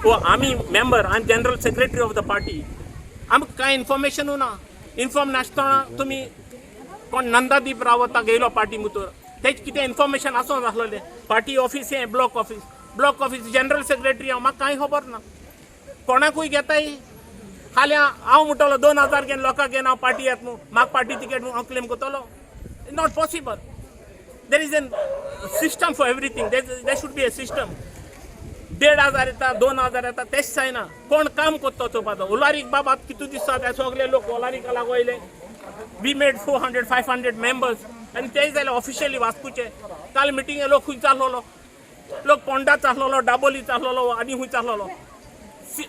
वो आमी member, I am general secretary of the party. आमकां कांय इन्फॉर्मेशनू ना. इन्फॉर्म नासतना तुमी कोण नंदादीप रावता गेलो पार्टी भितर, तेच कितें इन्फॉर्मेशन आसोन आसलेलें. पार्टी ऑफीस हें block office, block office general secretary हांव, म्हाका कांय खबर ना. कोणाकूय घेताय. फाल्यां हांव म्हणटलो 2000 घेवन लोकांक घेवन हांव पार्टी येत न्हू, म्हाका पार्टी तिकेट हांव क्लेम करतलो. Not possible. There is an system for everything. There should be a system. 1500 येता, 2000 येता, तेच जायना. कोण काम करता चोवपाचो. उलारीक बाबा कितू दिसता ते सगळे लोक ओलारिका लागोयले. We made 400 500 members आनी ते जाल्यार ऑफिशियली वास्कोचे. काल मिटिंगे लोक खंयच आसलेलो, लोक पोंडाच आसलेलो, दाबोलीच आसलेलो आनी खंयच आसलेलो.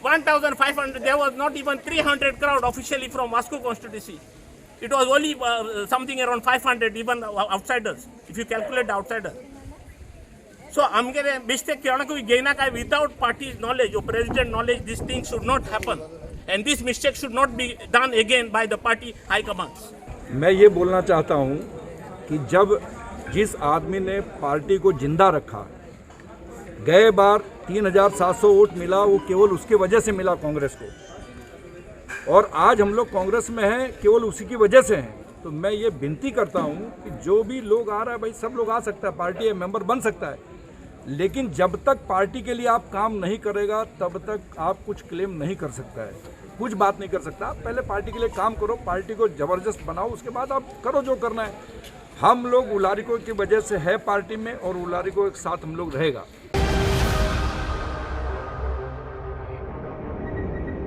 1500, there was not even 300 crowd officially from Vasco constituency. It was only something around 500, even outsiders, if you calculate the outsiders. So आमगेले बेश्टे कोणाकूय घेयना काय without party knowledge or president knowledge. This thing should not happen and this mistake should not be done again by the party high commands. मैं ये बोलना चाहता हूँ कि जब जिस आदमी ने पार्टी को जिंदा रखा, गए बार 3700 वोट मिला, वो केवल उसकी वजह से मिला कांग्रेस को और आज हम लोग कांग्रेस में हैं, केवल उसी की वजह से हैं. तो मैं ये विनती करता हूँ कि जो भी लोग आ रहा है, भाई, सब लोग आ सकता है, पार्टी है, मेंबर बन सकता है, लेकिन जब तक पार्टी के लिए आप काम नहीं करेगा, तब तक आप कुछ क्लेम नहीं कर सकता है, कुछ बात नहीं कर सकता. आप पहले पार्टी के लिए काम करो, पार्टी को ज़बरदस्त बनाओ, उसके बाद आप करो जो करना है. हम लोग उलारिको की वजह से है पार्टी में और उलारिको के साथ हम लोग रहेगा.